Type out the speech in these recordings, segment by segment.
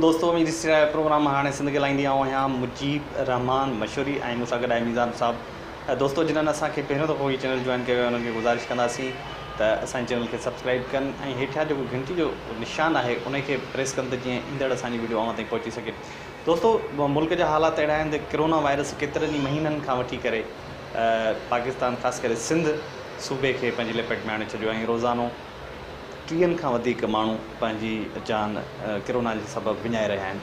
دوستو اميد ڏسي رهيا آهيو پروگرام هاڻي سنڌ ڳالهائيندي آئون آهيان مجيب الرحمان مشوري ۽ مون سان گڏ آهي ميزان صاحب دوستو جنھن اسان کي پهريون دفعو هي چينل جوائن ڪيو آهي انهن کي گذارش ڪنداسين ته اسان جي چينل کي سبسڪرائب ڪن ۽ هيٺيان جيڪو گهنٽي جو نشان آهي ان کي پريس ڪن ته جيئن ايندڙ اسان جي وڊيو اوهان تائين پهچي سگهي دوستو ملڪ جا حالات اهڙا آهن ته ڪرونا وائرس ڪيترن ئي مهينن کان وٺي ڪري پاڪستان خاص ڪري سنڌ صوبي کي پنهنجي لپيٽ ۾ آڻي ڇڏيو آهي ۽ روزانو ٽيهن کان وڌيڪ ماڻهو پنهنجي جان ڪرونا جي سبب وڃائي رهيا آهن.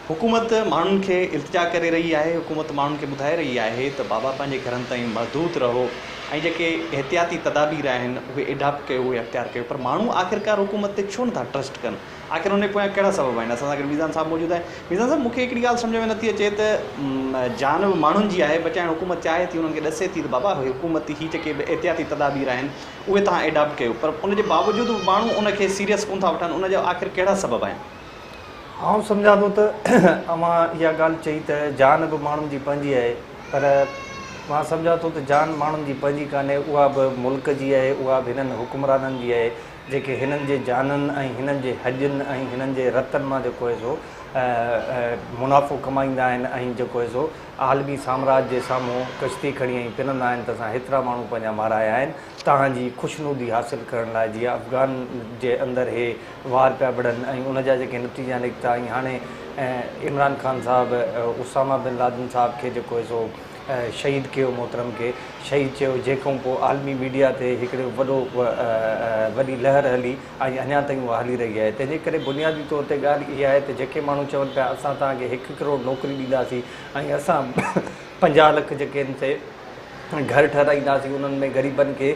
حڪومت ماڻهن کي التجا ڪري رهي آهي، حڪومت ماڻهن کي ٻڌائي رهي آهي ته بابا پنهنجي گهرن تائين محدود رهو ۽ جيڪي احتياطي تدابير آهن اهي اڊاپٽ ڪيو اهي اختيار ڪيو پر ماڻهو آخرڪار حڪومت تي ڇو نٿا ٽرسٽ ڪن آخر ان جي پويان ڪهڙا سبب آهن اسان سان گڏ ميزان صاحب موجود آهن ميزان صاحب مون کي هڪڙي ڳالهه سمجهه ۾ نٿي اچي ته جان به ماڻهن جي آهي بچائڻ حڪومت چاهي ٿي انهن کي ڏسي ٿي ته بابا حڪومت هي جيڪي به احتياطي تدابير آهن اهي توهان ايڊاپٽ ڪيو پر ان جي باوجود به ماڻهو ان کي سيريس ڪونه ٿا وٺن ان جا آخر ڪهڙا سبب آهن؟ آئون سمجهان ٿو ته اوهان اها ڳالهه چئي ته جان به ماڻهن جي پنهنجي آهي پر مان سمجهان ٿو ته جان ماڻهن جي پنهنجي ڪانهي اها به ملڪ جي آهي اها به هنن حڪمرانن جي آهي جيڪي هنن جي جانن ۽ هنن جي هڏين ۽ هنن جي رتن مان جيڪو آهي سو منافعو ڪمائيندا آهن ۽ جيڪو آهي سو عالمي سامراج جي سامهون ڪشتي کڻي ۽ پنندا آهن ته اسان هيترا ماڻهو پنهنجا مارايا آهن توهان جي خوشنودي حاصل ڪرڻ لاء جيئن افغان جي اندر هي وار پيا وڙهن ۽ ان جا جيڪي نتيجا نڪتا ۽ هاڻي عمران خان صاحب اسامه بن لادن صاحب کي جيڪو آهي سو شهيد ڪيو محترم کي شهيد چيو جنهن کان پوء عالمي ميڊيا تي هڪڙو وڏو وڏي لهر هلي ۽ اڃا تائين اها هلي رهي آهي تنهن جي ڪري بنيادي طور تي ڳالهه اها آهي ته جيڪي ماڻهو چون پيا اسان توهان کي هڪ ڪروڙ نوڪري ڏينداسين ۽ اسان 50 لک جيڪي آهن سي گهر ٺهرائينداسين انهن ۾ غريبن کي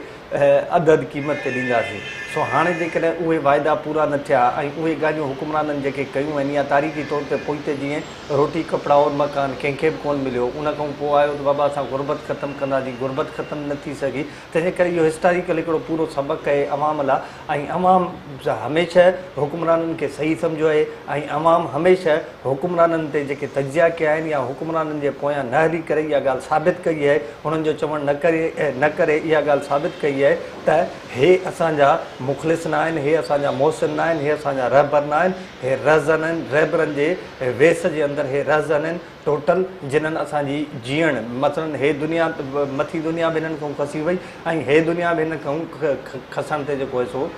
اڌ اڌ قيمت تي ڏينداسين سو هاڻي جيڪڏهن اهي واعدا پورا نه ٿيا ۽ اهي ڳالهيون حڪمرانن جيڪي ڪيون آهن يا تاريخي طور تي پوئتي جيئن روٽي ڪپڙا اور مڪان ڪنهن کي به ڪونه مليو ان کان پوء آيو ته بابا اسان غربت ختم ڪنداسين غربت ختم نه ٿي سگهي تنهن جي ڪري اهو هسٽاريڪل هڪڙو پورو سبق آهي عوام لا ۽ عوام هميشه حڪمرانن کي صحيح سمجهيو آهي ۽ عوام هميشه حڪمرانن تي جيڪي تجزيا ڪيا آهن يا حڪمرانن جي پويان نه هلي ڪري اها ڳالهه ثابت ڪئي آهي انهن جو چوڻ نه ڪري نه ڪري اها ڳالهه ثابت ڪئي آهي ته هي اسان جا مخلص نه آهن هي اسان جا محسن نه آهن هي اسان جا رهبر نه آهن هي رهزن آهن رهبرن جي ويس جي اندر هي رهزن آهن ٽوٽل جنھن اسان جي جيئڻ مثلا ھي دنيا مٿي دنيا به ھنن کان کسي وئي ۽ ھي دنيا به ھن کان کسڻ تي جيڪو آھي سو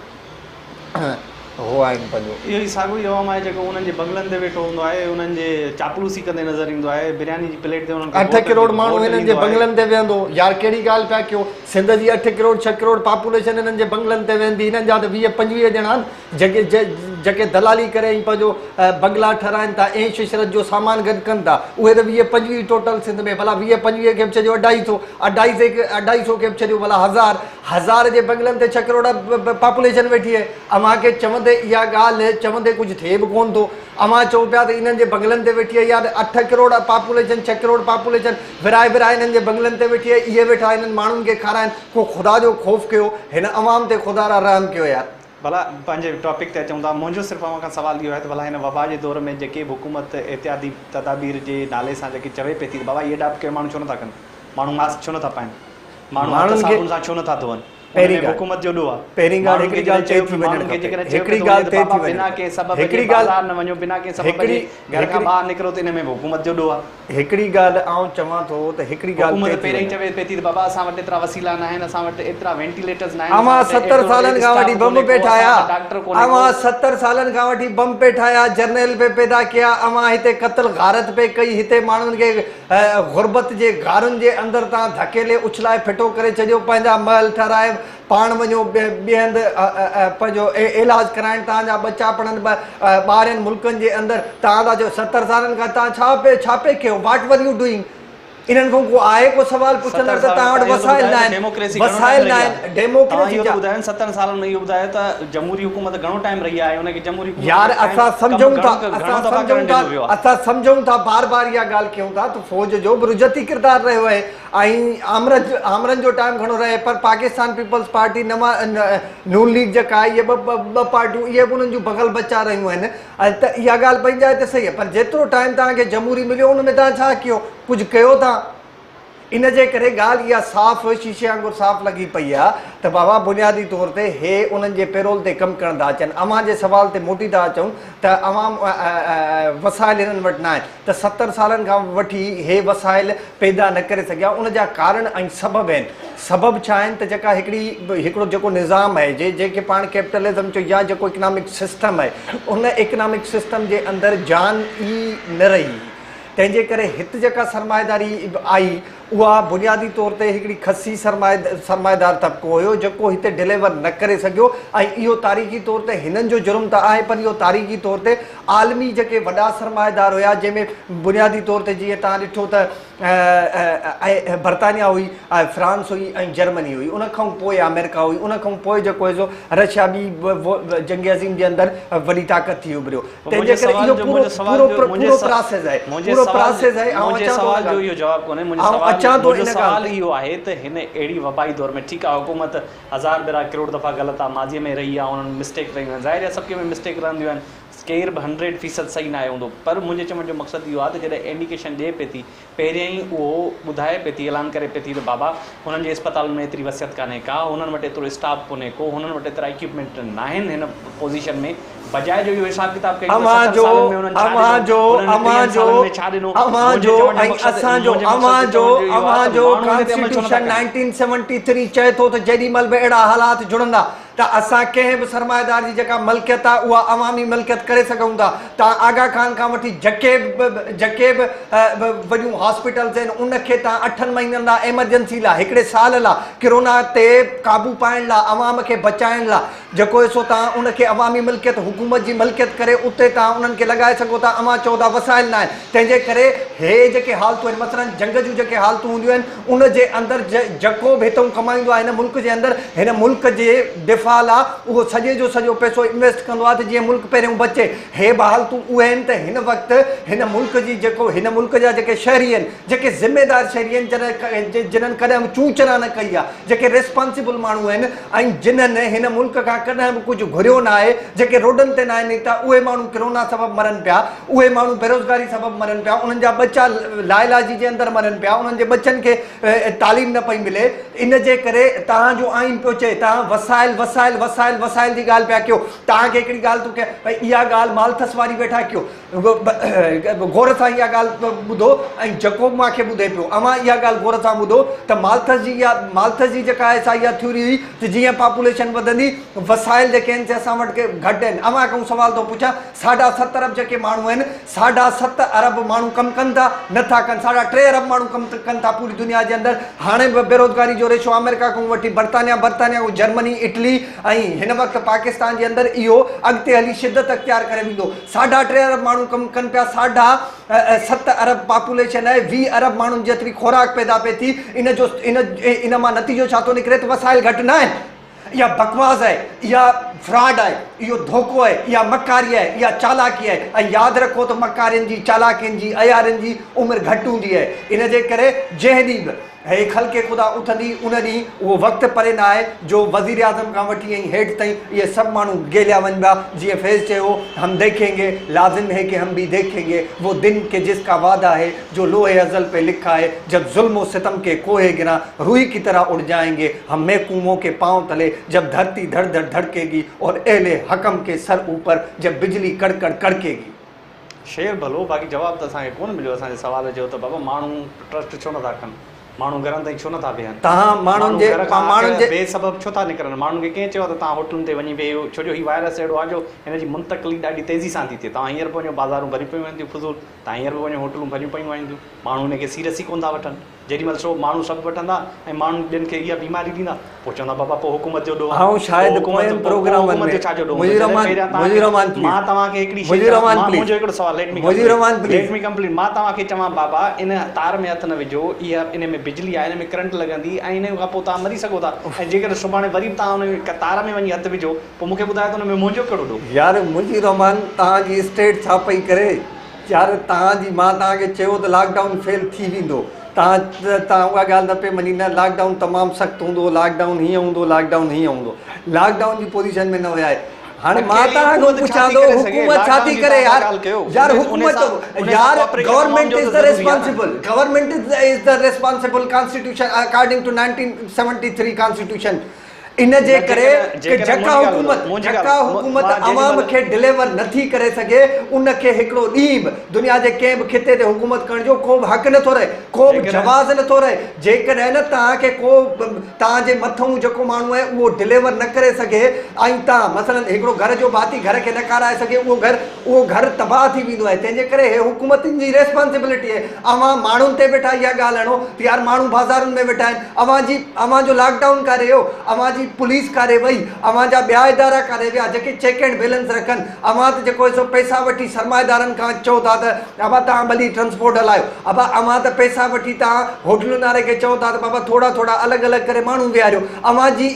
ھو آھن پنھنجو. اھو ئي ساڳيو ئي عوام آھي جيڪو انھن جي بنگلن تي ويٺو ھوندو آھي، انھن جي چاپلوسي ڪندي نظر ايندو آھي، برياني جي پليٽ تي انھن کي اٺ ڪروڙ ماڻھو ھنن جي بنگلن تي ويھندو يار ڪھڙي ڳالھ پيا ڪيو سنڌ جي اٺ ڪروڙ ڇھ ڪروڙ پاپوليشن ھنن جي بنگلن تي ويھندي ھنن جا ته ويھه پنجويھه ڄڻا آھن جيڪي جيڪي دلالي ڪري ۽ پنهنجو بنگلا ٺهرائن ٿا عيش عشرت جو سامان گڏ ڪن ٿا اهي ته 20 25 ٽوٽل سنڌ ۾ ڀلا 20 25 کي به ڇڏيو اڍائي سو اڍائي سي اڍائي سو کي به ڇڏيو ڀلا هزار هزار جي بنگلن تي ڇهه ڪروڙ پاپوليشن ويٺي آهي اوهان کي چوندي اها ڳالهه چوندي ڪجهه ٿئي به ڪونه ٿو اوهان چئو پيا ته انهن جي بنگلن تي ويٺي آهي يار اٺ ڪروڙ پاپوليشن ڇهه ڪروڙ پاپوليشن ورهائي ورهائي انهن جي بنگلن تي ويٺي آهي اهي ويٺا انهن ماڻهن کي کارائن ڪو خدا جو خوف ڪيو هن عوام تي خدا را رحم ڪيو يار. ڀلا پنهنجي ٽاپڪ تي اچون ٿا. منهنجو صرف اوهان کان سوال اهو آهي ته ڀلا هن وبا جي دور ۾ جيڪي به حڪومت احتياطي تدابير جي نالي سان جيڪي چوي پئي ٿي ته بابا اهي اڊاپٽ ڪيو ماڻهو ڇو نٿا ڪن؟ ماڻهو ماسڪ ڇو نٿا پائن؟ ماڻهو هٿ ماڻهن کي صابن سان ڇو نٿا ڌوئن؟ ان پهرين ۾ به ڳالهه حڪومت جو ڏوهه آهي. پهرين ڳالهه ماڻهن کي هڪڙي ڳالهه جڏهن طئي چيو ٿي پيو وڃڻ ماڻهن کي کپي جيڪڏهن چيو پيو هڪڙي ٿو وڃي ڳالهه ته طئي بابا ٿي وڃڻ بنا ڪنهن کپي سبب جي هڪڙي ڳالهه بازار نه وڃو بنا ڪنهن سبب هڪڙي جي گهر کان هڪڙي ٻاهر نڪرو ته ان ۾ به حڪومت جو ڏوهه آهي. هڪڙي ڳالهه آئون چوان ٿو ته هڪڙي ڳالهه حڪومت طئي ٿي پهرين ئي وڃي. چوي پئي ٿي ته بابا اسان وٽ ايترا وسيلا ناهن، اسان وٽ ايترا وينٽيليٽرز ناهن، اسان اوهان وٽ 70 ايترو سالن کان وٺي اسٽاف بم ڪونهي پئي ڪو، اسان ٺاهيا وٽ ڊاڪٽر ڪونهي ڪو. اوهان 70 سالن کان وٺي بم پئي ٺاهيا جرنيل پئي پيدا ڪيا اوهان هتي قتل غارت پئي ڪئي هتي ماڻهن کي غربت جي غارن جي اندر تان ڌڪيلي اڇلائي ڦٽو ڪري ڇڏيو پنهنجا محل ٺهرائي پاڻ وڃو ٻئي هنڌ پنهنجو علاج ڪرائڻ توهان جا ٻچا پڻن ٻاهرين ملڪن جي اندر توهان ٿا چئو 70 سالن کان توهان ڇا پئي ڇا پئي ڪيو واٽ ور يو ڊوئنگ انهن کان ڪو آهي ڪو سوال پڇندڙ 70 ته سالن توهان وٽ توهان اهو ته وسائل ٻڌايو ته ناهن ڊيموڪريسي گهڻو ٽائيم وسائل رهي ناهن آهي توهان ڊيموڪريسي اهو ته جا ٻڌايو نه 70 سالن ۾ اهو ٻڌايو ته جمهوري حڪومت گهڻو ٽائيم رهي آهي ان کي جمهوري حڪومت يار جو ٽائيم اسان ڪم سمجهون ٿا گهڻو گهڻو اسان دفعا سمجهون ڪرڻ ٿا ڏنو ويو آهي. اسان سمجهون ٿا بار بار اها ڳالهه ڪيون ٿا ته فوج جو به رجعتي ڪردار رهيو آهي ۽ آمرن آمرن جو ٽائيم گهڻو رهي پر پاڪستان پيپلز پارٽي نوا نون ليگ جيڪا آهي اهي ٻه ٻه پارٽيون اهي به انهن جون بغل بچا رهيون آهن ۽ ته اها ڳالهه پنهنجي جاء تي صحيح آهي پر جيترو ٽائيم توهان کي جمهوري مليو ان ۾ توهان ڇا ڪيو ڪجهه ڪيو توهان ان جي ڪري ڳالهه اها صاف شيشي وانگر صاف لڳي پئي آ ته بابا بنيادي طور تي هي انهن جي پيرول تي ڪم ڪرڻ ٿا اچن. اوهان جي سوال تي موٽي ٿا اچون ته عوام وسائل هنن وٽ ناهن ته 70 سالن کان وٺي هي وسائل پيدا نه ڪري سگهيا ان جا ڪارڻ ۽ سبب آهن. سبب ڇا آهن ته جيڪا هڪڙي هڪڙو جيڪو نظام آهي جنهن کي پاڻ ڪيپٽلزم چئون يا جيڪو اڪنامڪ سسٽم آهي ان اڪنامڪ سسٽم جي اندر جان ئي نه رهي. تنهن جي ڪري هت جيڪا سرمائيداري آئي اها بنيادي طور تي هڪڙي خسي سرمائيدار طبقو هيو جيڪو هتي ڊليور نه ڪري سگهيو ۽ اهو تاريخي طور تي هنن جو جرم ته آهي پر اهو تاريخي طور تي عالمي جيڪي وڏا سرمائيدار هيا جنهن ۾ بنيادي طور تي جيئن توهان ڏٺو ته برطانيا هئي فرانس هئي ۽ جرمني هئي ان کان پوء آمريڪا هئي ان کان پوء جيڪو هي سو رشيا ٻي جنگ عظيم جي اندر وڏي طاقت ٿي اڀريو تنهن جي ڪري اهو پورو پورو پورو پراسيس آهي پورو پراسيس آهي آئون منهنجي اچان ٿو سوال ان جو ڳالهه اهو جواب ڪونهي منهنجو آئون سوال اچان ٿو منهنجو ان ڳالهه سوال تي اهو آهي ته هن اهڙي وبائي دور ۾ ٺيڪ آهي حڪومت هزار ڀيرا ڪروڙ دفعا غلط آهي ماضي ۾ رهي آهي انهن مسٽيڪ رهيون آهن ظاهر آهي سڀ ڪنهن ۾ مسٽيڪ رهنديون آهن ڪير به هنڊريڊ فيصد صحيح ناهي هوندو پر منهنجي چوڻ جو مقصد اهو آهي ته جڏهن اينڊيڪيشن ڏئي پئي ٿي پهريائين اهو ٻڌائي پئي ٿي اعلان ڪري پئي ٿي ته بابا هنن جي اسپتالن ۾ ايتري وسعت ڪانهي ڪا، هنن وٽ ايترو اسٽاف ڪونهي ڪو، هنن وٽ ايترا ايڪيوپمينٽ ناهن هن پوزيشن ۾ بجاء جو اهو حساب ڪتاب ڪيون ته اوهان 70 جو سالن ۾ هنن ڇا ڏنو، اوهان جو هنن اوهان 30 جو سالن ۾ ڇا ڏنو، اوهان منهنجي جو چوڻ جو ۽ مقصد اسان جو منهنجي مقصد اوهان جو چوڻ جو اهو آهي اوهان ته جو ماڻهو ان تي عمل ڇو نٿا ڪانسٽيٽيوشن ڪن. 1973 چئي ٿو ته جيڏي مهل به اهڙا حالات جڙندا ته اسان ڪنهن به سرمائيدار جي جيڪا ملڪيت آهي اها عوامي ملڪيت ڪري سگهون ٿا. توهان آغا خان کان وٺي جڪي به جڪي به وڏيون هاسپيٽلز آهن ان کي توهان اٺن مهينن لاء ايمرجنسي لاء هڪڙي سال لاء ڪرونا تي قابو پائڻ لاء عوام کي بچائڻ لاء جيڪو حصو توهان ان کي عوامي ملڪيت حڪومت جي ملڪيت ڪري اتي توهان انهن کي لڳائي سگهو ٿا اوهان چئو ٿا وسائل ناهن تنهن جي ڪري هي جيڪي حالتون آهن مثلا جنگ جون جيڪي حالتون هونديون آهن ان جي اندر جيڪو به هتئون ڪمائيندو آهي هن ملڪ جي اندر هن ملڪ جي دفاع لا اهو سڄي جو سڄو پئسو انويسٽ ڪندو آهي ته جيئن ملڪ پهريون بچي. هي به حالتون اهي آهن ته هن وقت هن ملڪ جي جيڪو هن ملڪ جا جيڪي شهري آهن جيڪي ذميدار شهري آهن جنهن جنهن ڪڏهن به چون چرا نه ڪئي آهي جيڪي ريسپانسبل ماڻهو آهن ۽ جنهن هن ملڪ کان ڪڏهن به ڪجهه گهريو نه آهي جيڪي روڊن تي ناهن نڪتا اهي ماڻهو ڪرونا سبب مرن پيا اهي ماڻهو بيروزگاري سبب مرن پيا، انهن جا ٻچا لاعلاجي جي اندر مرن پيا، انهن جي ٻچن کي تعليم نه پئي ملي، ان جي ڪري توهان جو آئين پيو چئي توهان وسائل وسائل وسائل وسائل جي ڳالهه پيا ڪيو، توهان کي هڪڙي ڳالهه ٿو ڪيان ڀئي اها ڳالهه مالٿس واري ويٺا ڪيو، غور سان اها ڳالهه ٻڌو ۽ جيڪو به مان کي ٻڌي پيو اوهان اها ڳالهه غور سان ٻڌو ته مالٿس جي اها مالٿس جي جيڪا آهي سا اها ٿيوري هئي ته جيئن پاپوليشن وڌندي وسائل جيڪي آهن سي اسان وٽ گهٽ آهن، اوهان کان سوال ٿو پڇان ساڍا ست ارب جيڪي ماڻهو آهن، ساڍا ست ارب ماڻهو ڪم ڪن ٿا؟ نه ٿا ڪن. ساڍا ٽي ارب ماڻهو ڪم ڪن ٿا پوري دنيا جي اندر. هاڻي به بيروزگاري جو ريشو آمريڪا کان وٺي برطانيا، برطانيا کان جرمني، اٽلي ۽ هن وقت پاڪستان جي اندر اهو اڳتي هلي شدت اختيار ڪري ويندو. ساڍا ٽي ارب ماڻهو ڪم ڪن پيا، ساڍا ست ارب پاپوليشن آهي، 20 ارب ماڻهن جيتري خوراڪ پيدا پئي ٿي، ان جو ان مان نتيجو ڇا ٿو نڪري ته وسائل گهٽ نه آهن. اها بڪواس آهي، اها فراڊ آهي، اهو ڌوڪو آهي، اها مڪاري آهي، اها چالاڪي آهي ۽ ياد رکو ته مڪارين جي، چالاڪين جي، عيارين جي عمر گهٽ هوندي آهي. ان جي ڪري جنهن ڏينهن به هي خلق خدا اٿندي ان ڏينهن اهو وقت پري نه آهي جو وزيراعظم کان وٺي ۽ هيٺ تائين اهي سڀ ماڻهو گيليا وڃبا جيئن فيض چيو هو هم ديکين گي لازم هي ڪه هم ڀي ديکين گي وو دن ڪه جس ڪا وعده هي جو لوح ازل پي لکا هي جب ظلم و ستم ڪي ڪوهه گران روئي ڪي طرح اڙ جائين گي هم محڪومون ڪي پائون تلي جب ڌرتي ڌڙ ڌڙ ڌڙڪي گي اور اهل حڪم ڪي سر اوپر جب بجلي ڪڙ ڪڙ ڪڙڪي گي. شعر ڀلو باقي جواب ته اسان کي ڪونه مليو اسان جي سوال جو ته بابا ماڻهو ٽرسٽ ڇو نٿا ڪن ماڻهو گهرن تائين ڇو نٿا ويهن تهان ماڻهن ماڻهو جي گهر کان ماڻهن آخر جي بي سبب ڇو ٿا نڪرن ماڻهن کي ڪنهن چيو آهي ته توهان هوٽلن تي وڃي ويهو ڇو جو هي وائرس اهڙو آهي جو هن جي منتقلي ڏاڍي تيزي سان ٿي ٿئي توهان هينئر به وڃو بازارون ڀريون پيون آهن فضول توهان هينئر به وڃو هوٽلون ڀريون پيون آهن ماڻهو هن کي سيريس ئي ڪونه ٿا وٺن. جيڏي مهل سو ماڻهو سڀ وٺندا ۽ ماڻهن ٻين کي اها بيماري ڏيندا پوء چوندا بابا پوء حڪومت جو ڏوهه آهي آئون پوء شايد حڪومت پوئين پوء پروگرامن حڪومت ۾ جو ڇا جو ڏوهه هوندو مجيب جڏهن رحمان پهريان توهان مجيب کي رحمان پليز مان توهان کي هڪڙي شيء مجيب چوان رحمان مان پليز منهنجو هڪڙو سوال let me Mujib complete Rahman let please me complete مان توهان کي چوان بابا ان تار ۾ هٿ نه وجهو اها ان ۾ بجلي آهي ان ۾ ڪرنٽ لڳندي ۽ ان کان پوء توهان مري سگهو ٿا ۽ جيڪڏهن سڀاڻي وري به توهان ان تار ۾ وڃي هٿ وجهو پوء مون کي ٻڌايو ته ان ۾ منهنجو ڪهڙو ڏوهه. يار مجيب رحمان توهان جي اسٽيٽ ڇا پئي ڪري. يار توهان جي مان توهان کي چيو ته لاڪ ڊائون فيل ٿي ويندو توهان توهان اها ڳالهه نه پئي مڃي نه لاڪ ڊائون تمام سخت هوندو لاڪ ڊائون هيئن هوندو لاڪ ڊائون هيئن هوندو لاڪ ڊائون جي پوزيشن ۾ نه ويا آهي هاڻي مان اڪيلي توهان کان حڪومت ڇا پڇان ٿي ٿو ڪري سگهي؟ حڪومت ڇا لاڪ ٿي ڊائون جي ڪري توهان يار ڳالهه ڪيو يار ان حڪومت سان ان سان يار ڪوآپريشن عوام گورنمينٽ جو از ته دا ضروري آهي نه. Responsible government is the responsible constitution according to 1973 constitution ان جي نه ڪري جيڪڏهن ڪه جيڪڏهن جيڪا منهنجي ڳالهه ٻڌو حڪومت منهنجي جيڪا ڳالهه حڪومت مان جيڏي عوام مهل کي ڊليور نٿي ڪري سگهي ان کي هڪڙو ڏينهن به دنيا جي ڪنهن به خطي تي حڪومت ڪرڻ جو ڪو به حق نٿو رهي ڪو به جيڪڏهن جواز نٿو رهي جيڪڏهن نه توهان کي ڪو توهان جي مٿئون جيڪو ماڻهو آهي اهو ڊليور نه ڪري سگهي ۽ توهان مثلاً هڪڙو گهر جو ڀاتي گهر کي نه کارائي سگهي اهو گهر اهو گهر تباهه ٿي ويندو آهي تنهن جي ڪري هي حڪومتن جي ريسپانسبلٽي آهي اوهان ماڻهن تي ويٺا اها ڳالهه هڻو ته يار ماڻهو بازارن ۾ ويٺا آهن اوهان جي اوهان جو لاڪ ڊائون ڪاڏي ويو اوهان جي پوليس ڪاڏي وئي اوهان جا ٻيا ادارا ڪاڏي ويا جيڪي چيڪ اينڊ بيلنس رکن اوهان ته جيڪو سو پئسا وٺي سرمائيدارن کان چئو ٿا ته ابا توهان ڀلي ٽرانسپورٽ هلايو ابا اوهان ته پئسا وٺي توهان هوٽلن واري کي چئو ٿا ته بابا ٿورا ٿورا الڳ الڳ ڪري ماڻهو ويهاريو اوهان جي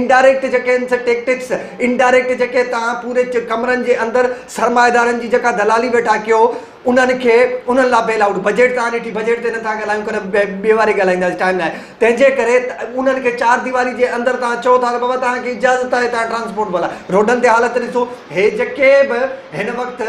انڊائريڪٽ جيڪي آهن سي ٽيڪٽڪس انڊائريڪٽ جيڪي توهان پوري ڪمرن جي اندر سرمائيدارن جي جيڪا دلالي ويٺا ڪيو انهن کي انهن لاء بيل آئوٽ بجيٽ توهان ڏٺي بجيٽ تي نٿا ڳالهايون ڪڏهن ٻي واري ڳالهائينداسين ٽائيم ناهي تنهن جي ڪري انهن کي چار ديواري جي اندر توهان چئو ٿا ته بابا توهان کي اجازت آهي توهان ٽرانسپورٽ ڀلا روڊن تي حالت ڏسو هي جيڪي به هن وقت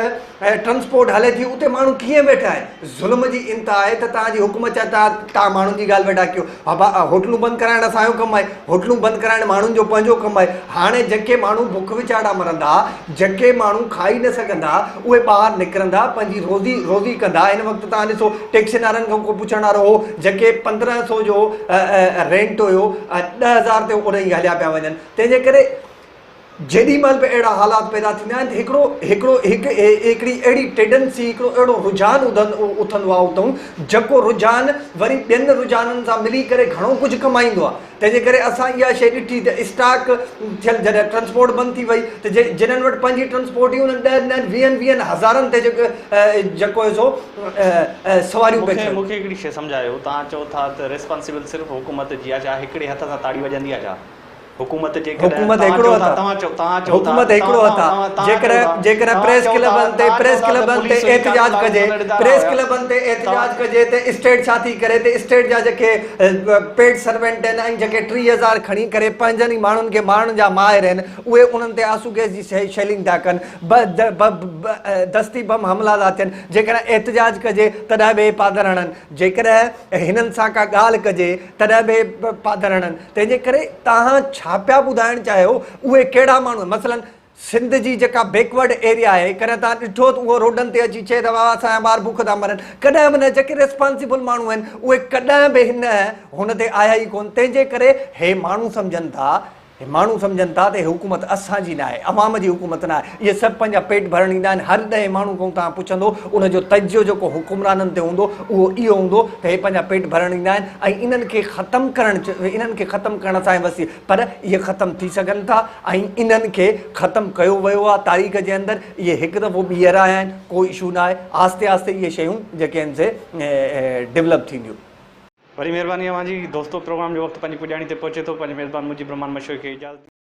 ٽرانسپورٽ هلي ٿي اتي ماڻهو ڪيئن ويٺا آهن ظلم جي انتها آهي ته توهان جي حڪومت چاهي ته توهان ماڻهن جي ڳالهه ويٺا ڪيو بابا هوٽلون بند ڪرائڻ اسان جو ڪم آهي هوٽلون بند ڪرائڻ ماڻهن جو پنهنجو ڪم آهي هاڻي جيڪي ماڻهو بک ويچارا مرندا جيڪي ماڻهو کائي نه سگهندا اهي ٻاهر نڪرندا پنهنجي روزي روزي ڪندا هن وقت توهان ڏسو ٽيڪسين وارن کان ڪو پڇڻ وارو هو جيڪي 1500 جو رينٽ هيو 10,000 تي اڏئي هليا پيا وڃن تنهن جي ڪري جيڏي مهل به اهڙا حالات پيدا ٿيندا آهن ته هڪڙو هڪڙو هڪ هڪڙي اهڙي ٽيڊنسي هڪڙو اهڙو رجحان اٿندو آهي اتئون جيڪو رجحان وري ٻين رجحانن سان ملي ڪري گهڻو ڪجهه ڪمائيندو آهي تنهن جي ڪري اسان اها شيء ڏٺي ته اسٽاڪ ٿيل جڏهن ٽرانسپورٽ بند ٿي وئي ته جنھن وٽ پنهنجي ٽرانسپورٽ هئي انهن ڏهن ڏهن ويهن ويهن هزارن تي جيڪو جيڪو سو سواريون پئي ٿيون. مون کي هڪڙي شيء سمجهايو توهان چئو ٿا ته ريسپانسبل صرف حڪومت جي آهي ڇا هڪڙي هٿ سان تاڙي وڄندي آهي ڇا؟ حڪومت جيڪڏهن حڪومت هڪڙو هٿ آ حڪومت هڪڙو هٿ آ جيڪڏهن جيڪڏهن پريس ڪلبن تي پريس ڪلبن تي احتجاج ڪجي پريس ڪلبن تي احتجاج ڪجي ته اسٽيٽ ڇا ٿي ڪري ته اسٽيٽ جا جيڪي پيڊ سرونٽ آهن ۽ جيڪي 3000 کڻي ڪري پنهنجن ئي ماڻهن کي مارڻ جا ماهر آهن اهي انهن تي آنسو گئس جي شيلنگ ٿا ڪن دستي بم حملا ٿا ٿين جيڪڏهن احتجاج ڪجي تڏهن به اهي پادر هڻن جيڪڏهن هنن سان ڪا ڳالهه ڪجي تڏهن به پادر هڻن. تنهن جي ڪري توهان ڇا پيا ٻڌائڻ چاهيو اهي ڪهڙا ماڻهو آهن مثلاً سنڌ جي جيڪا بيڪورڊ ايريا آهي ڪڏهن توهان ڏٺو ته اهو روڊن تي اچي چئي ته بابا اسان جا ٻار بک ٿا مرن ڪڏهن به نه جيڪي ريسپانسبل ماڻهو آهن اهي ڪڏهن به هن هن تي آيا ئي ڪونه تنهن جي ڪري هي ماڻهو سمجهن ٿا هي ماڻهو سمجهن ٿا ته هي حڪومت اسان جي ناهي، عوام جي حڪومت ناهي. اهي سڀ پنهنجا پيٽ ڀرڻ ايندا آهن. هر ڏهين ماڻهو کان توهان پڇندو، ان جو تجزيو جيڪو حڪمرانن تي هوندو، اهو اهو هوندو ته هي پنهنجا پيٽ ڀرڻ ايندا آهن ۽ انهن کي ختم ڪرڻ انهن کي ختم ڪرڻ اسان جي وس جي پر اهي ختم ٿي سگهن ٿا ۽ انهن کي ختم ڪيو ويو آهي تاريخ جي اندر اهي هڪ دفعو ٻيهر آيا آهن، ڪو اشو ناهي. آهستي آهستي اهي شيون جيڪي آهن سي ڊولپ ٿينديون. وڏي مهرباني اوهان جي دوستو پروگرام جو وقت پنهنجي پڄاڻي تي پهچي ٿو پنهنجي ميزبان مجيب الرحمان مشوري کي اجازت ڏيو.